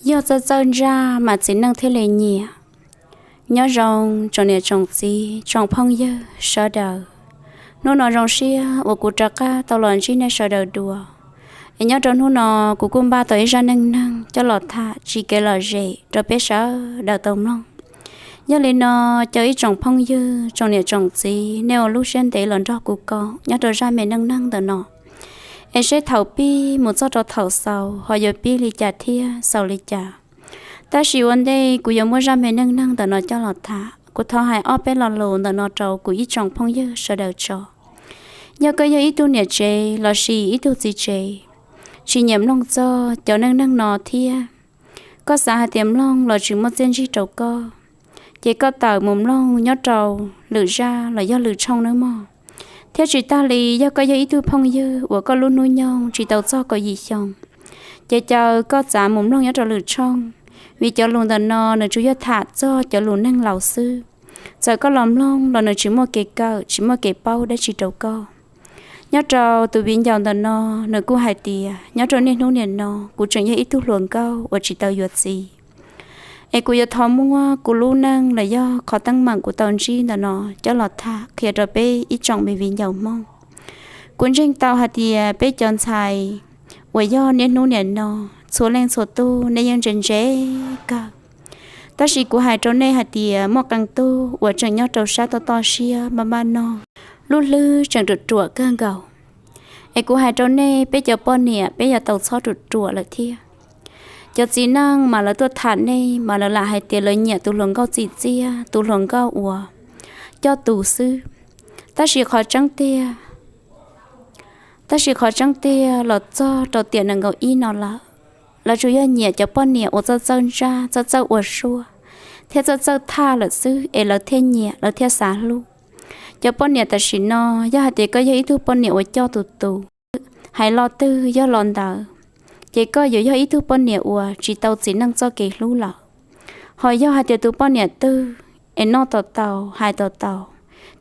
Yog txawj txawj ntsaj mas txiv neej thiaj li nyiam. Nyob zoo tsoom niam tsoom txiv tsoom phooj ywg sawv daws. Hnub no zoo siab uas kuv rov qab tau los ntsib nej sawv daws dua. Es nyob rau hnub no kuv kuj npaj tau ib zaj neej neeg coj los tham tsis kev lom zem rau peb sawv daws tau mloog. Yog li no, cov ib tsoom phooj ywg tsoom niam tsoom txiv nej ua lub siab ntev los nrog kuv koom nyob rau zaj me neej neeg ntawm no, es seb thaum pib mus txog rau thaum xaus ho yuav pib li cas thiab xaus li cas. Tab sis ua ntej kuv yuav muab zaj me neej neeg ntawm no coj los tham, kuv thov hais ob peb lo lus ntawm no rau kuv ib tsoom phooj ywg sawv daws tso. Yog koj yog ib tug niam tsev lossis ib tug txiv tsev tsis nyiam mloog txog cov neej neeg no thiab koj xav hais tias mloog los tsis muaj txiaj ntsig rau koj, ces koj tawm mus mloog nyob rau lwm zaj los yog lwm tshooj nawb mog. Thiab tsis tag li, yog koj yog ib tug phooj ywg uas koj lub hnub nyoog tsis tau txog kaum yim xyoo, ces caw koj txav mus mloog nyob rau lwm tshooj, vim cov lus ntawm no nws tsuas yog tham txog cov lus neeg laus xwb. Txawm koj los mloog los nws tsis muaj kev kawm tsis muaj kev paub dab tsi rau koj. Nyob rau tus viv ncaus ntawm no, nws kuj hais tias nyob rau niaj hnub niam no kuv tseem yog ib tug hluas nkauj uas tsis tau yuav txiv. Es kuv yuav thov muab kuv lub neej los yog qhov teeb meem kuv tau ntsib ntawm no coj los tham qhia rau peb ib tsoom me viv ncaus Hmoob. Kuv ntseeg tau hais tias peb cov ntxhais uas yog niaj hnub niam no, txhua leej txhua tug nej yeej ntse ntse kawg. Tab sis kuv hais rau nej hais tias muaj qee tug uas tseem nyob rau sab toj toj siab maj maj no, lub hlwb tseem ruam ruam kawg nkaus. Es kuv hais rau nej, peb cov poj niam peb yuav tau txhob ruam ruam lawm thiab. Cov txiv neej mas lawv tuaj tham nej mas lawv lam hais tias lawv nyiam tus hluas nkauj txim txiaj, tus hluas nkauj uas coj tus xwb. Tab sis qhov tseeb tiag, tab sis qhov tseeb tiag los txog rau tiam nees nkaum ib no lawm, lawv tsuas yog nyiam cov poj niam uas txawj txawj ntsaj, txawj txawj ua suab, thiab txawj txawj thaj lawm xwb es lawv thiaj nyiam, lawv thiaj xav hlub. Cov poj niam tam sim no, yog hais tias koj yog ib tug poj niam uas coj tus tus, hais lo twg yog lo ntawd, ces koj yuav yog ib tug poj niam uas tsis tau txiv neej txoj kev hlub lawm. Ho yog hais tias tus poj niam twg es noj tau tau, hais tau tau,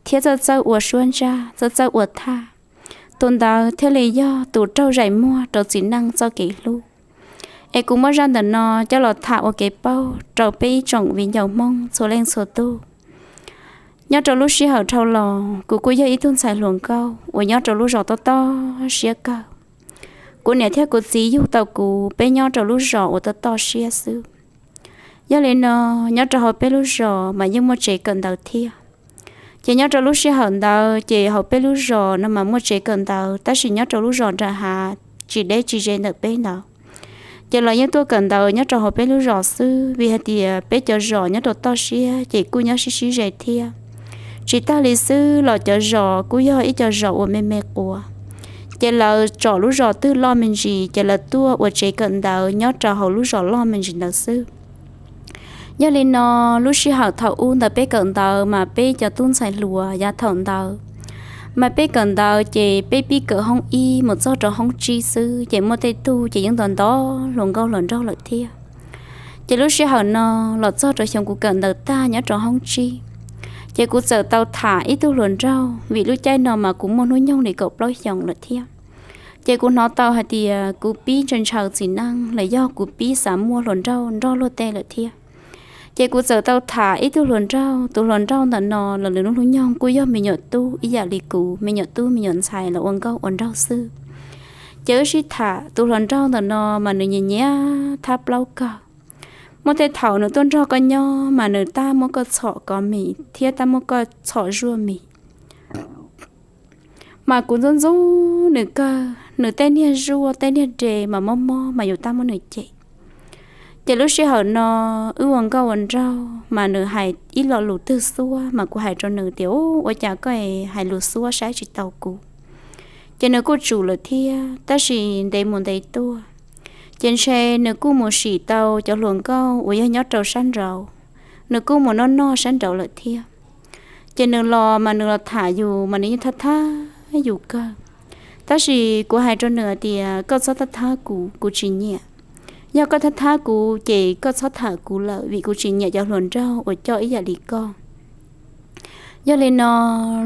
thiab txawj txawj ua suab ntsaj, txawj txawj ua thaj, tus ntawd thiaj li yog tus raug zaim muag rau txiv neej txoj kev hlub. Es kuv muab zaj ntawm no coj los tham ua kev paub rau peb ib tsoom viv ncaus Hmoob txhua leej txhua tug. Nyob rau lub sij hawm dhau los, kuv kuj yog ib tug ntxhais hluas nkauj uas nyob rau lub zos toj toj siab kawg. Kuv niam thiab kuv txiv yug tau kuv, peb nyob rau lub zos uas toj toj siab xwb. Yog li no, nyob rau hauv peb lub zos mas yeej muaj tsev kawm ntawv thiab. Ces nyob rau lub sij hawm ntawd ces hauv peb lub zos no mas muaj tsev kawm ntawv, tab sis nyob rau lub zos nram hav tsis deb tsis ze ntawm peb ntawd, ces los yeej tuaj kawm ntawv nyob rau hauv peb lub zos xwb, vim hais tias peb cov zos nyob rau toj siab ces kuj nyob sib sib ze thiab. Tsis tag li xwb los cov zos kuj yog ib co zos uas me me quas, ces lawv tsom lub zos twg loj me ntsis ces lawv tuaj ua tsev kawm ntawv nyob rau hauv lub zos loj me ntsis ntawd xwb. Yog li no, lub sij hawm thaum ub ntawd peb kawm ntawv mas peb cov tub ntxhais hluas yav thaum ntawd mas peb kawm ntawv ces peb pib kawm hoob ib mus txog rau hoob tsib xwb, ces muaj tej tug ces yeej nto nto hluas nkauj hluas nraug lawm thiab. Ces lub sij hawm no los txog rau xyoo kuv kawm ntawv tag nyob rau hoob tsib, ces kuv txawm tau tham ib tug hluas nraug, vim lub caij no mas kuv muaj hnub nyoog li kaum plaub xyoos lawm thiab. Ces kuv hnov tau hais tias kuv pib ntshaw ntshaw txiv neej los yog kuv pib xav muaj hluas nraug nrog luag tej lawm thiab. Ces kuv txawm tau tham ib tug hluas nraug, tus hluas nraug ntawm no los nws lub hnub nyoog kuj yog me nyuam tub ib yam li kuv, me nyuam tub me nyuam ntxhais los ua nkauj ua nraug xwb. Ces wb sib tham, tus hluas nraug ntawm no mas nws nyiam nyiam thab plaub kawg. Muaj tej thaum nws tuaj nrog koj nyob mas nws tab muab koj txhom kov mis thiab tab muab koj txhom zuaj mis. Mas kuv ntxub ntxub nws kawg, nws tej niag zuaj tej niag de mas mob mob mas yus tab muab nws cem. Ces lub sij hawm no wb ua nkauj ua nraug mas nws hais ib lo lus twg xuab mas kuv hais rau nws tias, Ua cas koj hais lus xuab saib tsis tau kuv? Ces nws kuj tsum lawm thiab, tab sis ntev mus ntev tuaj, ces ntshe nws kuj mus sim tau cov hluas nkauj uas yog nyob rau sab nraud, nws kuj mus noj noj sab nraud lawm thiab. Ces nws los mas nws los tham yus mas nws yeej thab thab yus kawg. Tab sis kuv hais rau nws hais tias, Koj txhob thab thab kuv, kuv tsis nyiam. Yog koj thab thab kuv ces koj txhob tham kuv lawm, vim kuv tsis nyiam cov hluas nraug uas coj ib yam li koj. Yog li no,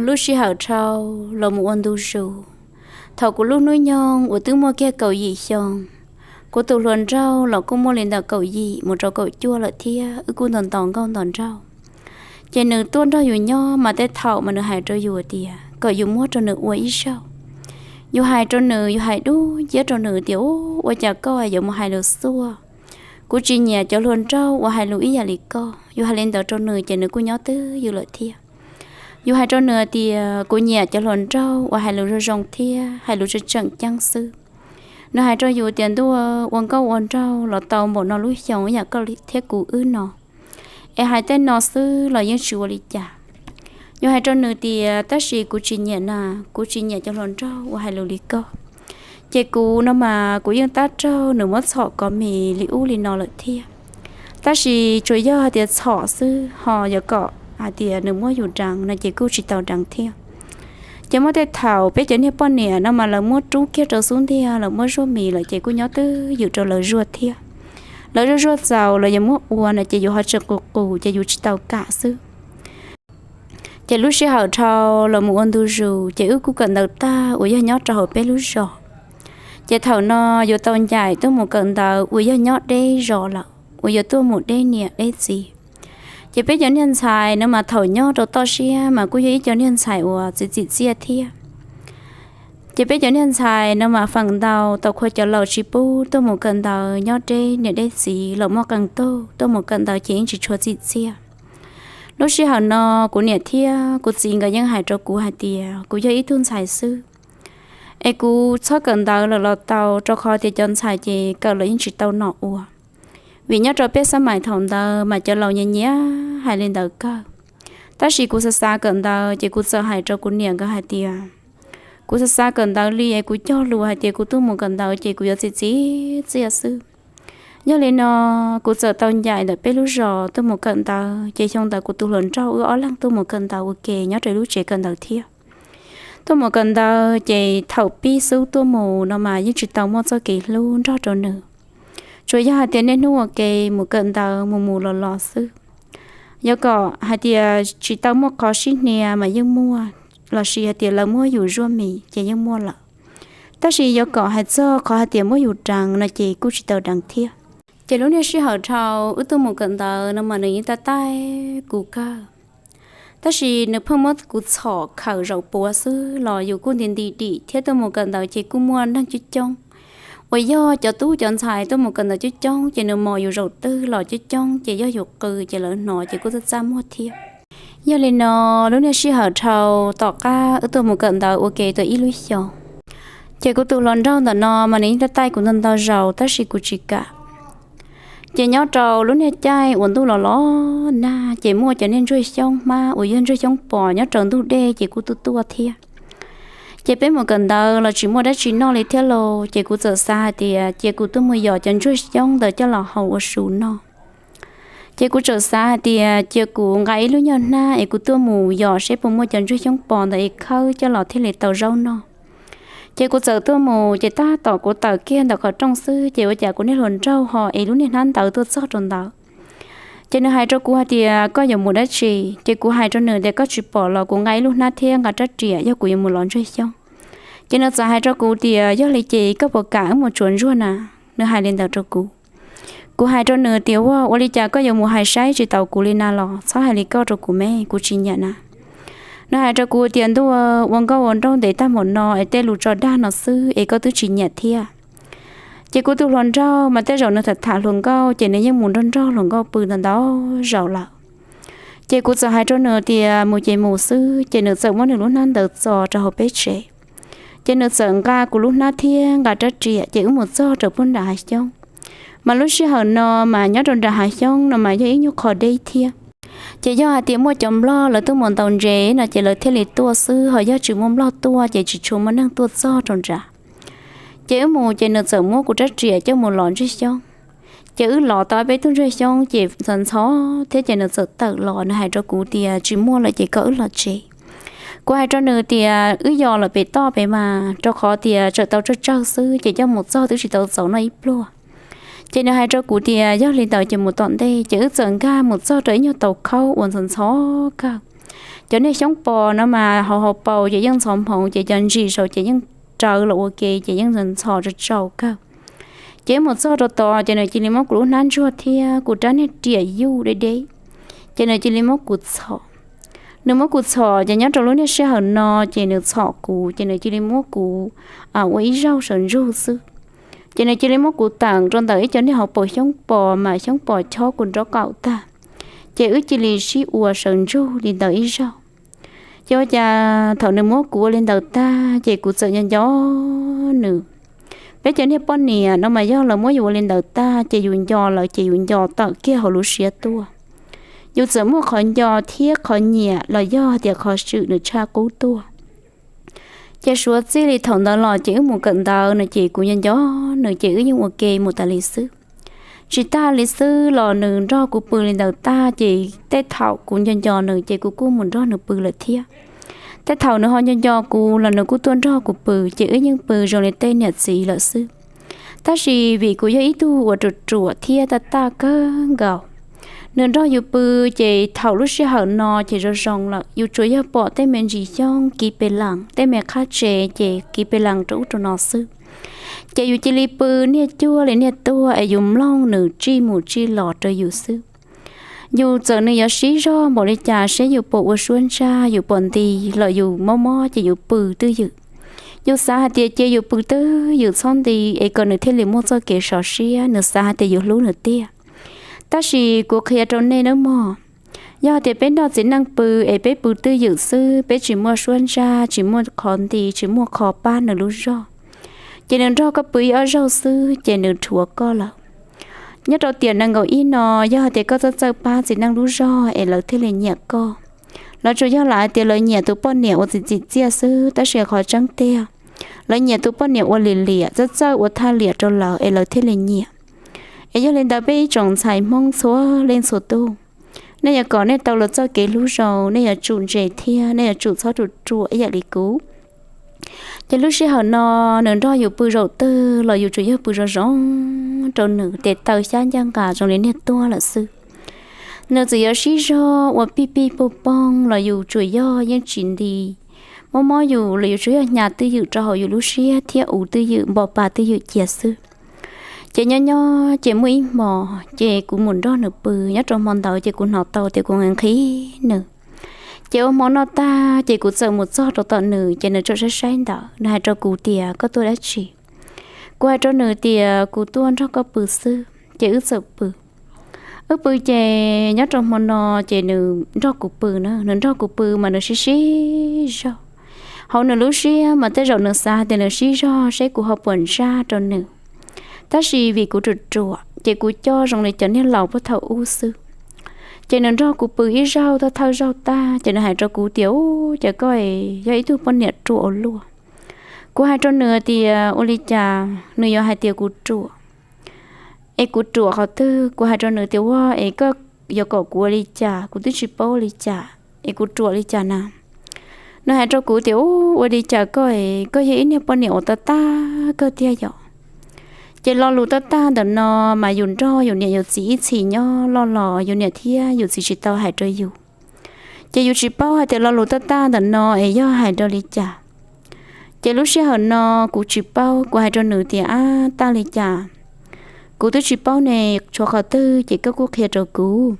lub sij hawm dhau los mus ua ntu zus, thaum kuv lub hnub nyoog uas twb muaj kiag kaum yim xyoo, Kuv tus hluas nraug los kuj muaj li ntawm kaum yim mus rau kaum cuaj lawm thiab, wb kuj ntaus ntaus nkauj ntaus nraug. Ces nws tuaj nrog yus nyob mas tej thaum mas nws hais rau yus tias kom yus muab rau nws ua ib zaug. Yus hais rau nws, yus hais dub nciab rau nws tias, Ub, ua cas koj yuav mus hais lus xuaj? Kuv tsis nyiam cov hluas nraug uas hais lus ib yam li koj. Yus hais li ntawd rau nws ces nws kuj nyob twj ywm lawm thiab. Yus hais rau nws tias, Kuv nyiam cov hluas nraug uas hais lus zoo zoo thiab hais lus tseem tseem ceeb xwb. Nws hais rau yus tias, Ntuj, ua nkauj ua nraug los tau npaum no lub xyoo ib yam koj thiab kuv wb no, es hais tej no xwb los yeej tsis ua li cas. Yus hais rau nws tias, Tab sis kuv tsis nyiam na, kuv tsis nyiam cov hluas nraug uas hais lus li koj. Ces kuv no mas kuv yeej tab raug nws muab txhom kov mis li ub li no lawm thiab. Tab sis tsuas yog hais tias txhom xwb, ho yuav kom hais tias nws muab yus deev no ces kuj tsis tau deev thiab. Ces muaj tej thaum peb cov niag poj niam no mas lawv muab rub kiag rau xub ntiag, lawv muab zuaj mis lawm ces kuj nyob twj ywm rau lawv zuaj thiab. Lawv zuaj zuaj txaus lawv yuav muab ua no ces yus ho tseem qus qus ces yus tsis tau kam xwb. Ces lub sij hawm dhau los mus ua ntu zus ces wb kuj kawm ntawv tag uas yog nyob rau hauv peb lub zos. Ces thaum no yuav tau ncaim tuaj mus kawm ntawv uas yog nyob deb zos lawm, uas yuav tuaj mus deb niam deb txiv. Ces peb cov niag ntxhais no mas thaum nyob rau toj siab mas kuj yog ib cov niag ntxhais uas txiv txim txiaj thiab. Ces peb cov niag ntxhais no mas feem ntau tau qhua cov laus tsis pub tuaj mus kawm ntawv nyob deb niam deb txiv los muaj qee tug tuaj mus kawm ntawv ces yeej tsis tshua txim txiaj. Lub sij hawm no kuv niam thiab kuv txiv nkawd yeej hais rau kuv hais tias kuv yog ib tug ntxhais xwb, es kuv txhob kawm ntawv lawm los tau, rau qhov tias cov ntxhais ces kawm los yeej tsis tau nom ua. Vim nyob rau peb xab mais thaum ntawd mas cov laus nyias nyias hais li ntawd kawg. Tab sis kuv xav xav kawm ntawv ces kuv txawm hais rau kuv niam nkawd hais tias, kuv xav xav kawm ntawv li es kuv cog lus hais tias kuv tuaj mus kawm ntawv ces kuv yuav txiv txiv txiaj xwb. Yog li no, kuv txawm tau ncaim ntawm peb lub zos tuaj mus kawm ntawv, ces xyoo ntawd kuv tus hluas nraug wb ob leeg tuaj mus kawm ntawv ua ke nyob rau lub tsev kawm ntawv thiab. Tuaj mus kawm ntawv ces thaum pib xub tuaj mus no mas yeej tsis tau muaj txoj kev hlub nrog rau nws. Tsuas yog hais tias niaj hnub ua ke mus kawm ntawv mus mus los los xwb. Yuav kom hais tias tsis tau muaj qhov sib hnia mas yeej muaj, los sis hais tias lawv muab yus zuaj mis ces yeej muaj lawm. Tab sis yuav kom hais txog qhov hais tias muab yus deev no ces kuj tsis tau deev thiab. Ces lub niag sij hawm dhau wb tuaj mus kawm ntawv no mas nws yeej taij taij kuv kawg. Tab sis nws pheej muab kuv txhom khawm zaum puav xwb los yus kuj nti nti dim thiab. Tuaj mus kawm ntawv ces kuj muaj neeg coob coob, uas yog cov tub cov ntxhais tuaj mus kawm ntawv coob coob ces nws mos yus zaum twg los coob coob ces yog yus qw ces lawv hnov ces kuj txaj txaj muag thiab. Yog li no, lub niag sij hawm dhau tom qab wb tuaj mus kawm ntawv ua ke tau ib lub xyoos, ces kuv tus hluas nraug ntawm no mas nws yeej taij taij kuv ntau ntau zaus tab sis kuv tsis kam. Ces nyob rau lub niag caij uas ntuj los los nag ces muaj cov niag ntsuag xyoob hmab uas yog ntsuag xyoob pos nyob rau ntug dej ces kuj tuaj tuaj thiab. Ces peb mus kawm ntawv los tsis muaj dab tsi noj li thiab lauj, ces kuv txawm xav hais tias cia kuv tuaj mus yos cov ntsuag xyoob ntawd coj los hau ua su noj. Ces kuv txawm xav hais tias cia kuv nqa ib lub nyuag hnab es kuv tuaj mus yos seb puas muaj cov ntsuag xyoob pos ntawd es khawb coj los thiaj li tau zaub noj. Ces kuv txawm tuaj mus, ces tab tom kuv tawm kiag ntawm qhov rooj xwb, ces ua cas kuv niag hluas nraug ho ev lub niag hnab ntawd tuaj txog rau ntawd. Ces nws hais rau kuv hais tias, koj yuav mus dab tsi? Ces kuv hais rau nws tias, koj tsis pom los kuv nqa ib lub hnab thiab nqa rab riam, yog kuv yuav mus los ntsuag xyoob. Ces nws txawm hais rau kuv tias, yog li ces koj puas kam wb mus tsuav ntsuag na? Nws hais li ntawd rau kuv. Kuv hais rau nws tias, ua, ua li cas koj yuav mus hais saib tsis taus kuv li na los? Txhob hais li koj rau kuv me, kuv tsis nyiam na. Nws hais rau kuv tias, ntuj, ua nkauj ua nraug ntev tag npaum no es tej lus tso dag no xwb es koj twb tsis nyiam thiab. Ces kuv tus hluas nraug mas tej zaum nws tham tham hluas nkauj ces nws yeej mus nrog nrog hluas nkauj pw ntau ntau zaus lawm. Ces kuv txawm hais rau nws tias mus ces mus xwb, ces nws txawm muab nws lub hnab ntawd txo rau hauv peb tsev. Ces nws txawm nqa kuv lub hnab thiab nqa rab riam, ces wb mus txog rau puag nram hav xyoob. Mas lub sij hawm no mas nyob rau nram hav xyoob no mas yog ib nyuag qho deb thiab. Ces yog hais tias muaj cov nplog lawv tuaj mus ntaus ntses no ces lawv thiaj li tuaj xwb, ho yog tsis muaj nplog tuaj ces tsis tshua muaj neeg tuaj txog rau nram. Ces wb mus ces nws txawm muab kuv rab riam coj mus los ntsuag xyoob. Ces wb los tau peb tug ntsuag xyoob ces ntxhov ntxhov thiab ces nws txawm tawm los, nws hais rau kuv tias tsis muaj lawm ces kom wb los tsev. Kuv hais rau nws tias wb yos lawm pem toj pem mas, rau qhov tias tseem tau tsawg tsawg xwb ces coj mus txog twb tsis tau txaus noj ib pluag. Ces nws hais rau kuv tias yog li ntawd ces mus tom ntej. Ces wb txawm nkag mus txog rau ib nyuag tauv khaub uas ntxhov ntxhov kawg. Cov niag xyoob pos no mas hauv hauv paus ces yeej ntxhov hmoov, ces cov ntsis saud ces yeej rawv los ua ke ces yeej ntxhov ntxhov tsau tsau kawg. Ces mus txog rau tod ces nws cia li muab kuv lub hnab ntsuag thiab kuv rab niag riam yuj deb deb, ces nws cia li muab kuv txhom. Nws muab kuv txhom ces nyob rau lub niag sij hawm no ces nws txhom kuv ces nws cia li muab kuv ua ib zaug sawv ntsug xwb. Ces nws cia li muab kuv teem rau ntawm ib cov niag hauv paus xyoob pos mas xyoob pos chob kuv nraub qaum tag, ces wb cia li sib ua sawv ntsug li ntawd ib zaug. Ces ua cas thaum nws muab kuv ua li ntawd tag ces kuv txawm nco nco nws. Peb cov niag poj niam no mas yog lawv muab yus ua li ntawd tag ces yus nco lawv ces yus nco tawm kiag hauv lub siab tuaj. Yus txawm muaj qhov nco thiab qhov nyiam los yog tias qhov swm nws tshaj qub tuaj. Ces suav txij li thaum ntawd los ces wb mus kawm ntawv no ces kuv nco nco nws ces wb yeej ua ke mus tas li xwb. Tsis tag li xwb los nws nrog kuv pw li ntawd tag ces tej thaum kuv nco nco nws ces kuv kuj mus nrog nws pw lawm thiab. Tej thaum nws ho nco nco kuv los nws kuj tuaj nrog kuv pw ces wb yeej pw zoo li tej niam txiv lawm xwb. Tab sis vim kuv yog ib tug uas ruam ruam thiab taj taj kawg nkaus, nws nrog yus pw ces thaum lub sij hawm no ces zoo zoo lawm yus tsuas yog pom tej me ntsis xyoob kiv pes lees, tej me qhab tsev ces kiv pes lees rau ub rau no xwb. Ces yus cia li pw niaj cuag li niaj tuag es yus mloog nws tsij mus tsij los rau yus xwb. Yus txawm nws yuav sib zog npaum li cas seb yus puas ua suab ntsaj, yus puas nti los yus mob mob ces yus pw twj ywm. Yus xav hais tias cia yus pw twj ywm txhob nti es kom nws thiaj li muaj txoj kev sov siab, nws xav hais tias yus hlub nws tiag. Tab sis kuv qhia rau nej nawb mog, yog tias peb nrog txiv neej pw es peb pw twj ywm xwb, peb tsis muaj suab ntsaj, tsis muaj qhov nti, tsis muaj qhov pab nws lub zog, ces nws nrog koj pw ib ob zaug xwb ces nws rhuav koj lawm. Nyob rau tiam nees nkaum ib no, yog hais tias koj txawj txawj pab txiv neej lub zog es lawv thiaj li nyiam koj. Lawv tsuas yog lam hais tias lawv nyiam tus poj niam ua txiv txim txiaj xwb, tab sis qhov tseeb tiag, lawv nyiam tus poj niam ua liam liam, txawj txawj ua thaj liam rau lawv es lawv thiaj li nyiam. Es yog li ntawd peb ib tsoom ntxhais Hmoob txhua leej txhua tus, nej yuav kom nej tau lawv txoj kev hlub zoo, nej yuav tsum ntse thiab nej yuav tsum txhob ruam ruam ib yam li kuv. Ces lub sij hawm no nws nrog yus pw zaum twg los yus tsuas yog pw zoo zoo rau nws, tes taw xyab ncaj nqa zoo li niag tuag lawm xwb. Nws txawm yuav sib zog ua pij pij pooj pooj los yus tsuas yog yeej tsis nti, mob mob yus los yus tsuas yog hnya twj ywm rau hauv yus lub siab thiab uv twj ywm npo pa twj ywm cia xwb. Ces nyob nyob ces muaj ib hmo ces kuv mus nrog nws pw, nyob rau hmo ntawd ces kuv hnov tau tias kuv nqhis nqhis nws. Ces ua hmo noj tag ces kuv txawm mus txog rau tom nws ces nws tseem saib saib ntawd, nws hais rau kuv tias koj tuaj dab tsi? Kuv hais rau nws tias kuv tuaj nrog koj pw xwb, ces wb txawm pw. Wb pw ces nyob rau hmo no ces nws nrog kuv pw na, nws nrog kuv pw mas nws sib sib zog. Hauv nws lub siab mas tej zaum nws xav tias nws sib zog seb kuv ho puas ntsaj rau nws. Tab sis vim kuv ruam ruam ces kuv coj zoo li cov niag laus puag thaum ub xwb. Ces nws nrog kuv pw ib zaug thawj thawj zaug tag ces nws hais rau kuv tias, Ub, cas koj yog ib tug poj niam ruam ua luaj. Kuv hais rau nws tias, Ua li cas nws yuav hais tias kuv ruam? Es kuv ruam qhov twg? Kuv hais rau nws tias, Ua es koj yuav kom kuv ua li cas? Kuv twb tsis paub ua li cas es kuv ruam li cas na. Nws hais rau kuv tias, Ub, ua li cas koj es koj yog ib niag poj niam uas tag tag kawg tiag yom? Ces lo lus tag tag ntawm no mas yus nrog yus niam yus txiv ib txhis nyob loj los yus niam thiab yus txiv tsis tau hais rau yus. Ces yus tsis paub hais tias lo lus tag tag ntawm no es yog hais rau li cas. Ces lub sij hawm no kuv tsis paub, kuv hais rau nws tias, Ab, tag li cas? Kuv twb tsis paub ne, tshuav qhov twg ces koj kuj qhia rau kuv.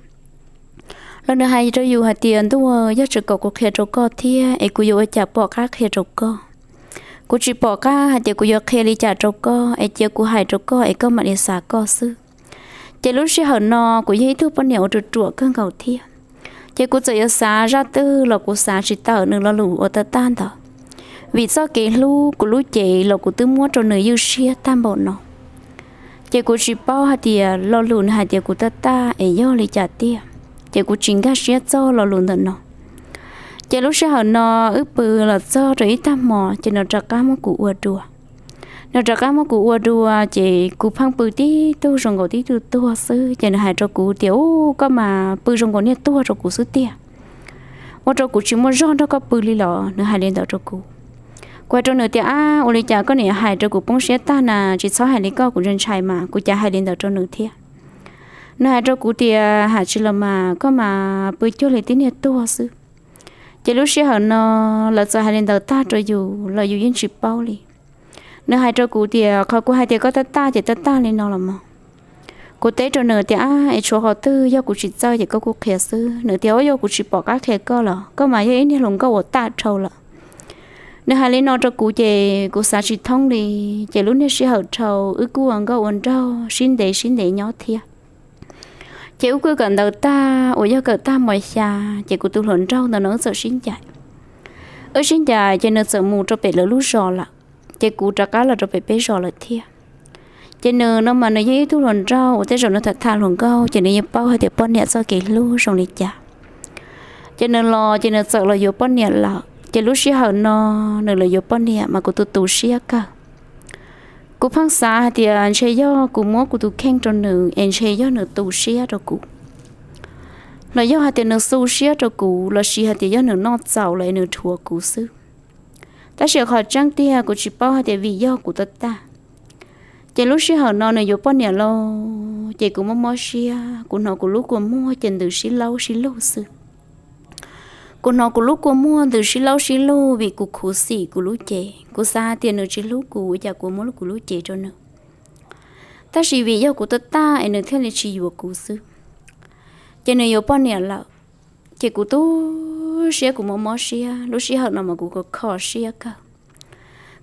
Los nws hais rau yus hais tias, Ntuj, yog tseem kom kuv qhia rau koj thiab es kuv yuav ua cas pom qab qhia rau koj? Kuv tsis pom qab hais tias kuv yuav qhia li cas rau koj es cia kuv hais rau koj es koj mam li xav koj xwb. Ces lub sij hawm no kuv yog ib tug poj niam uas ruam ruam kawg nkaus thiab. Ces kuv txawm yuav xav zaj twg los kuv xav tsis tawm nws lo lus uas tag tag ntawd. Vim txoj kev hlub kuv lub cev los kuv twb muab rau nws ywj siab tag npaum no. Ces kuv tsis paub hais tias lo lus nws hais tias kuv tag tag es yog li cas tiag. Ces kuv tsis nkag siab txog lo lus ntawm no. Ces lub sij hawm no wb pw los txog rau ib tag hmo ces nws rov qab muab kuv ua dua. Nws rov qab muab kuv ua dua ces kuv pheej pw tib tug zoo nkaus tib tug tuag xwb ces nws hais rau kuv tias, Ub, koj mas pw zoo nkaus niag tuag rau kuv xwb tiag. Ua rau kuv tsis muaj zog nrog koj pw li los? Nws hais li ntawd rau kuv. Kuv hais rau nws tias, Ab, ua li cas koj niam hais rau kuv poob siab tag na, tsis txhob hais li koj, kuv ntshai ntshai mas kuv cas hais li ntawd rau nws thiab. Nws hais rau kuv tias, Ham tsis los mas, koj mas pw cuag li tib niag tuag xwb. Ces lub sij hawm no lawv txawm hais li ntawd tag rau yus los yus yeej tsis paub li. Nws hais rau kuv tias, qhov kuv hais tias koj tab tag ces tab tag li no los mas. Kuv teb rau nws tias, ab, es tshuav qhov twg, yog kuv tsis txawj ces koj kuj qhia xwb. Nws tias, ua, yog kuv tsis pom qab qhia koj los koj mas yog ib niag hluas nkauj uas tag dhau lawm. Nws hais li no rau kuv ces kuv xav tsis thoob li. Ces lub niag sij hawm dhau wb kuj ua nkauj ua nraug sib ntev sib ntev nyob thiab. Ces wb kuj kawm ntawv tag uas yog kawm tag mos xya, ces kuv tus hluas nraug ntawm no wb txawm sib ncaim. Wb sib ncaim ces nws txawm mus rau pem lawv lub zos lawm, ces kuv rov qab los rau pem peb zos lawm thiab. Ces nws no mas nws yog ib tug hluas nraug uas tej zaum nws tham tham hluas nkauj ces nws yeej paub hais tias poj niam txoj kev hlub zoo li cas. Ces nws los ces nws txawm los yuav poj niam lawm. Ces lub sij hawm no nws los yuav poj niam mas kuv tu tu siab kawg. Kuv pheej xav hais tias ntshe yog kuv muab kuv tus kheej rau nws es ntshe yog nws tu siab rau kuv, los yog hais tias nws xu siab rau kuv, los sis hais tias yog nws noj txaus los es nws dhuav kuv xwb. Tab sis qhov tseeb tiag kuv tsis paub hais tias vim yog kuv tab tag. Ces lub sij hawm no nws yuav poj niam lawm ces kuv mob mob siab, kuv hnov kuv lub kua muag ces ntws sib laub sib lug xwb. Kuv hnov kuv lub kua muag ntws sib laub sib lug vim kuv khuv xim kuv lub cev. Kuv xav hais tias nws tsis hlub kuv ua cas kuv muab kuv lub cev rau nws. Tab sis vim yog kuv tab tag es nws thiaj li tsis yuav kuv xwb. Ces nws yuav poj niam lawm, ces kuv tu siab kuv mob mob siab, lub sij hawm no mas kuv kho kho siab kawg.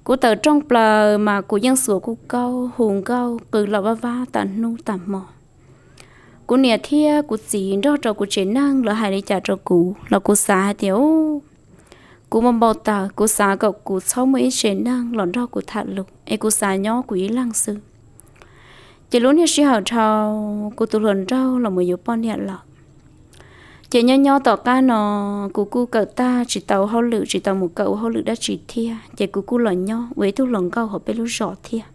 Kuv tawm rooj plaws mas kuv yeej xuas kuj kaub hu nkauj qw los vaj vab tas hnub tas hmo. Kuv niam thiab kuv txiv nrog rau kuv tsev neeg lawv hais li cas rau kuv los kuv xav hais tias, u, kuv muaj npau taws, kuv xav kom kuv txhob muaj ib tsev neeg los nrog kuv tham lus es kuv xav nyob kuv ib leeg xwb. Ces lub niag sij hawm dhau, kuv tus hluas nraug los mus yuav poj niam lawm. Ces nyob nyob tom qab no, kuv kuj kawm tag tsis tau hauj lwm, tsis tau mus kawm ua hauj lwm dab tsi thiab, ces kuv kuj los nyob ua ib tug hluas nkauj hauv peb lub zos thiab.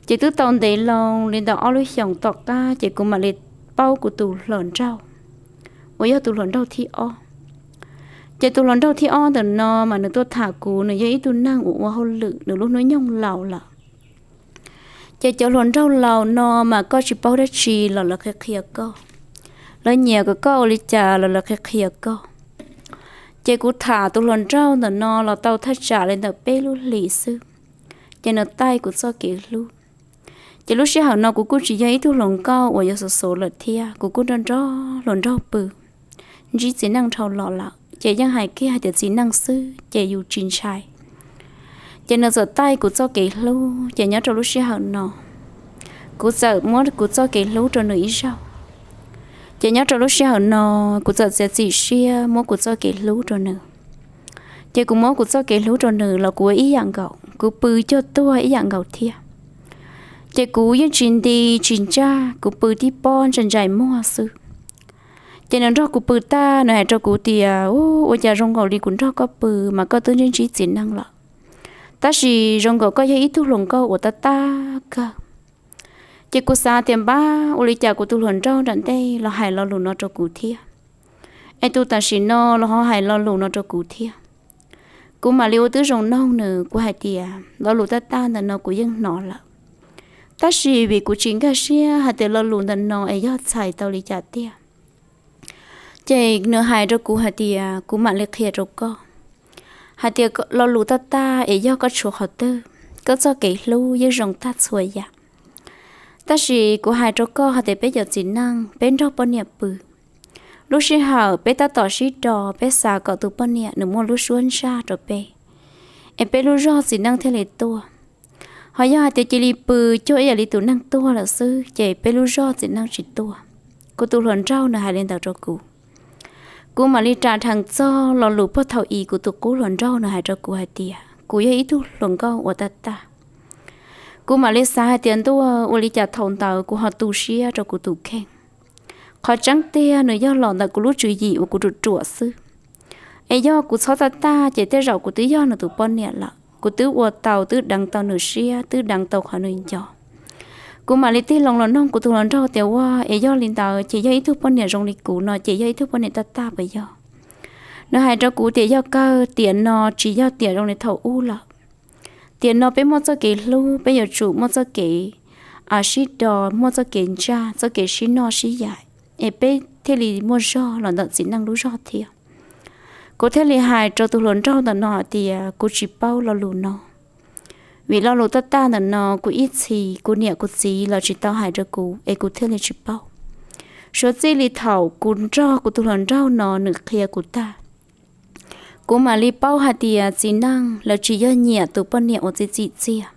Ces twb tau ntev loo li ntawm ob lub xyoos tom qab ces kuv mam li paub kuv tus hluas nraug uas yog tus hluas nraug thib ob. Ces tus hluas nraug thib ob ntawm no mas nws tuaj tham kuv, nws yog ib tug neeg uas ua hauj lwm, nws lub hnub nyoog laus lawm. Ces cov hluas nraug laus no mas koj tsis paub dab tsi los lawv qhia qhia koj, lawv nyiam kom koj ua li cas los lawv qhia qhia koj. Ces kuv tham tus hluas nraug ntawm no los tau thaj tsam li ntawm peb lub hlis xwb, ces nws taij kuv txoj kev hlub. Ces lub sij hawm no kuv kuj tsis yog ib tug hluas nkauj uas yuav xov xov lawm thiab, kuv kuj nrog nrog hluas nraug pw, ntsib txiv neej dhau los lawm ces yeej hais kiag hais tias txiv neej xwb ces yus tsis ntshai. Ces nws txawm taij kuv txoj kev hlub, ces nyob rau lub sij hawm no kuv txawm muab kuv txoj kev hlub rau nws ib zaug. Ces nyob rau lub sij hawm no kuv txawm txiav txim siab muab kuv txoj kev hlub rau nws. Ces kuv muab kuv txoj kev hlub rau nws los kuv ua ib yam nkaus, kuv pw cuag tuag ib yam nkaus thiab. Ces kuv yeej tsis nti tsis ntsaj, kuv pw tib pob ntsais ntsais muag xwb. Ces nws nrog kuv pw tag nws hais rau kuv tias, u, ua cas zoo nkaus li kuv nrog koj pw mas koj twb ntsib ntsib txiv neej lawm, tab sis zoo nkaus koj yog ib tug hluas nkauj uas tab tab kawg. Ces kuv xav tias npab ua li cas kuv tus hluas nraug nram ntej los hais lo lus no rau kuv thiab, es tus tam sim no los ho hais lo lus no rau kuv thiab. Kuv mam li ua tib zoo noog nws, kuv hais tias lo lus tab tag ntawm no kuv yeej hnov lawm, tab sis vim kuv tsis nkag siab hais tias lo lus ntawm no es yog txhais tau li cas tiag. Ces nws hais rau kuv hais tias kuv mam li qhia rau koj hais tias lo lus tab tag es yog koj tshuav qhov twg, koj txoj kev hlub yeej zoo tag txhua yam. Tab sis kuv hais rau koj hais tias peb cov txiv neej peb nrog poj niam pw, lub sij hawm peb tab tom sib do, peb xav kom tus poj niam nws muaj lub suab ntsaj rau peb, es peb lub zog txiv neej thiaj li tuaj. Ho yog hais tias cia li pw cuag ib yam li tus neeg tuag lawm xwb ces peb lub zog txiv neej tsis tuaj. Kuv tus hluas nraug nws hais li ntawd rau kuv. Kuv mam li ras dheev txog lo lus puag thaum i kuv tus qub hluas nraug nws hais rau kuv hais tias kuv yog ib tug hluas nkauj uas tab tag. Kuv mam li xav hais tias ntuj, ua li cas thaum ntawd kuv ho tu siab rau kuv tus kheej. Qhov tseeb tiag nws yog los ntawm kuv lub tswv yim uas kuv ruam ruam xwb. Es yog kuv txhob tab tag ces tej zaum kuv twb yog nws tus poj niam lawm, kuv twb ua tau, twb deev tau nws siab, twb deev tau qhov nws nco. Kuv mam li tig loo los noog kuv tus hluas nraug tias ua, es yog li ntawd ces yog ib tug poj niam zoo li kuv no ces yog ib tug poj niam tab tag puas yog? Nws hais rau kuv tias yog kawg, tiam no tsis yog tiam zoo li thaum ub lawm. Tiam no peb muaj txoj kev hlub, peb yuav tsum muaj txoj kev sib do, muaj txoj kev ntsaj, txoj kev sib noj sib yaim, es peb thiaj li muaj zog los ntawm txiv neej lub zog thiab. Kuv thiaj li hais rau tus hluas nraug ntawm no hais tias kuv tsis paub lo lus no, Vim lo lus taj taj ntawm no kuv ib txhis kuv niam kuv txiv los tsis tau hais rau kuv es kuv thiaj li tsis paub. Suav txij li thaum kuv nrog kuv tus hluas nraug no nws qhia kuv tag, kuv mam li paub hais tias txiv neej lawv tsis yog nyiam tus poj niam uas txiv txim txiag.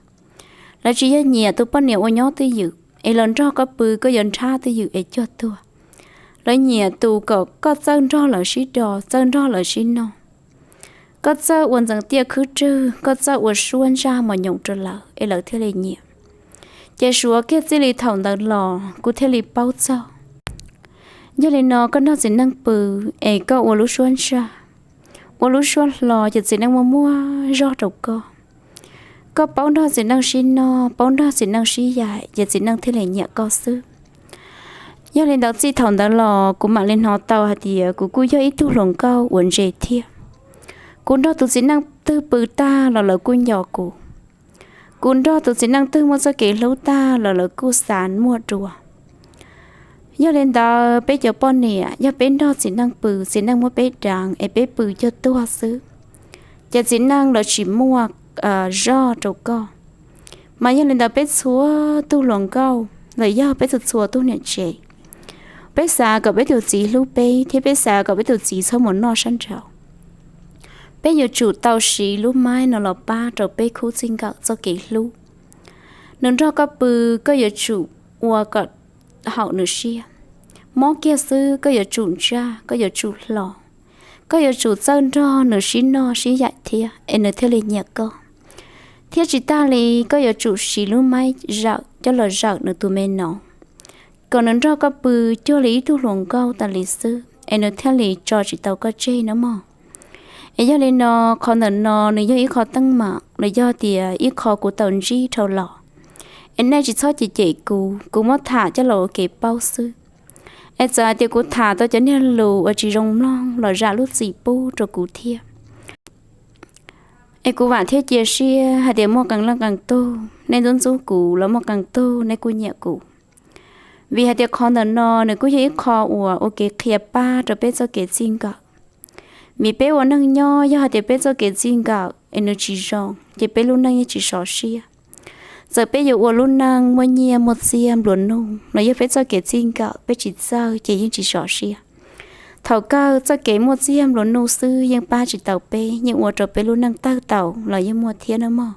Lawv tsis yog nyiam tus poj niam uas nyob twj ywm es lawv nrog koj pw koj yuav nrhab twj ywm es cuag tuag. Lawv nyiam tus kom koj txawj nrog lawv sib do, txawj nrog lawv sib noj. Koj txawj ua ntxeev tiaj khwb rwg, koj txawj ua suab ntsaj mos nyoos rau lawv es lawv thiaj li nyiam. Ces suav kiag txij li thaum ntawd los kuv thiaj li paub txog. Yog li no koj nrog txiv neej pw es koj ua lub suab ntsaj, ua lub suab hlo ces txiv neej muaj muaj zog rau koj. Koj paub nrog txiv neej sib noj, paub nrog txiv neej sib yaim ces txiv neej thiaj li nyiam koj xwb. Yog li ntawd txij thaum ntawd los kuv mam li hnov tau hais tias kuv kuj yog ib tug hluas nkauj uas ntse thiab. Kuv nrog tus txiv neej twg pw tag los lawv kuj nco kuv. Kuv nrog tus txiv neej twg muaj txoj kev hlub tag los lawv kuj xav muaj dua. Yog li ntawd peb cov poj niam yog peb nrog txiv neej pw, txiv neej muab peb deev es peb pw cuag tuag xwb, ces txiv neej lawv tsis muaj zog rau koj. Mas yog li ntawd peb txhua tug hluas nkauj los yog peb txhua txhua tug niam tsev, peb xav kom peb tus txiv hlub peb thiab peb xav kom peb tus txiv txhob mus noj sab nraud. Peb yuav tsum tau siv lub maib no los pab rau peb khub txij nkawm txoj kev hlub. Nws nrog koj pw, koj yuav tsum ua kom haum nws siab. Mob kiag xwb koj yuav tsum ntsaj, koj yuav tsum hlo, koj yuav tsum txawj nrog nws sib noj sib yaim thiab es nws thiaj li nyiam koj. Thiab tsis tag li, koj yuav tsum siv lub maib zawm coj los zawm nws tus me no, kom nws nrog koj pw cuag li ib tug hluas nkauj tas li xwb es nws thiaj li tso tsis tau koj tseg nawb mog. Es yog li no, qhov ntawm no nws yog ib qho teeb meem los yog tias ib qho kuv tau ntsib dhau los. Es nej tsis txhob cem cem kuv, kuv muab tham coj los ua kev paub xwb. Es txawm hais tias kuv tham tau cov niag lus uas tsis zoo mloog los zam lub txim pub rau kuv thiab. Es kuv vam thiab cia siab hais tias muaj qee leej qee tug nej ntxub ntxub kuv los muaj qee tug nej kuj nyiam kuv. Vim hais tias qhov ntawm no nws kuj yog ib qho uas ua kev qhia pab rau peb txoj kev txij nkawm. Vim peb ua neej nyob yog hais tias peb txoj kev txij nkawm es nws tsis zoo ces peb lub neej yeej tsis sov siab. Txawm peb yuav ua lub neej muaj nyiaj muaj txiag nplua nuj los yog peb txoj kev txij nkawm peb tsis txawj ces yeej tsis sov siab. Thaum kawg txoj kev muaj txiag nplua nuj xwb yeej pab tsis tau peb, yeej ua rau peb lub neej tawg tau los yeej muaj thiab nawb mog.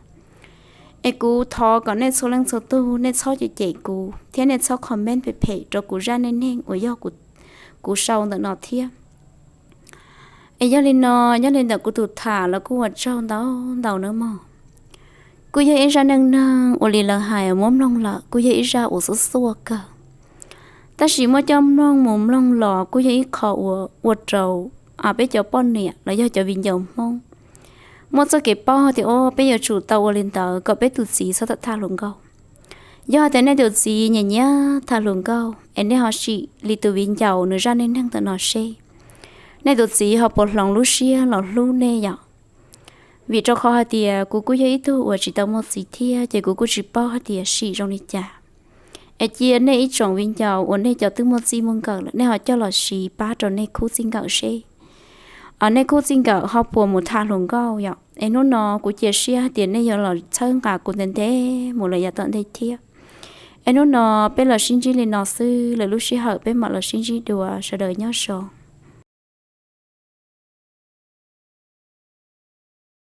Es kuv thov kom nej txhua leej txhua tug nej txhob cem cem kuv thiab nej txhob comment phem phem rau kuv zaj neej neeg uas yog kuv sau ntawm no thiab. Es yog li no, nyob li ntawm kuv tus tham los kuj ua tsaug ntau ntau nawb mog. Kuj yog ib zaj neej neeg uas li lawv hais muab mloog lawm kuj yog ib zaj uas xub xuaj kawg. Tab sis muab coj mloog mus mloog los kuj yog ib qho uas ua rau peb cov poj niam los yog cov viv ncaus Hmoob muaj txoj kev paub tias o peb yuav tsum tau ua li ntawd kom peb tus txiv txhob tham hluas nkauj. Yog hais tias nej tus txiv nyiam nyiam tham hluas nkauj es nej ho sim li tus viv ncaus nws zaj neej neeg ntawm no seb nej tus txiv ho puas hloov lub siab los hlub nej yom. Vim rau qhov hais tias kuv kuj yog ib tug uas tsis tau muaj txiv thiab ces kuv kuj tsis paub hais tias sim zoo li cas. Es cia nej ib tsoom viv ncaus uas nej cov twb muaj txij muaj nkawm lawm nej ho coj los siv pab rau nej khub txij nkawm seb nej khub txij nkawm ho puas mus tham hluas nkauj yom. Es hnub no kuv cia siab hais tias nej yuav los txhawb nqa kuv ntev ntev mus lawm yav tom ntej thiab. Es hnub no peb los sib ntsib li no xwb, lwm lub sij hawm peb mam los sib ntsib dua, sawv daws nyob zoo.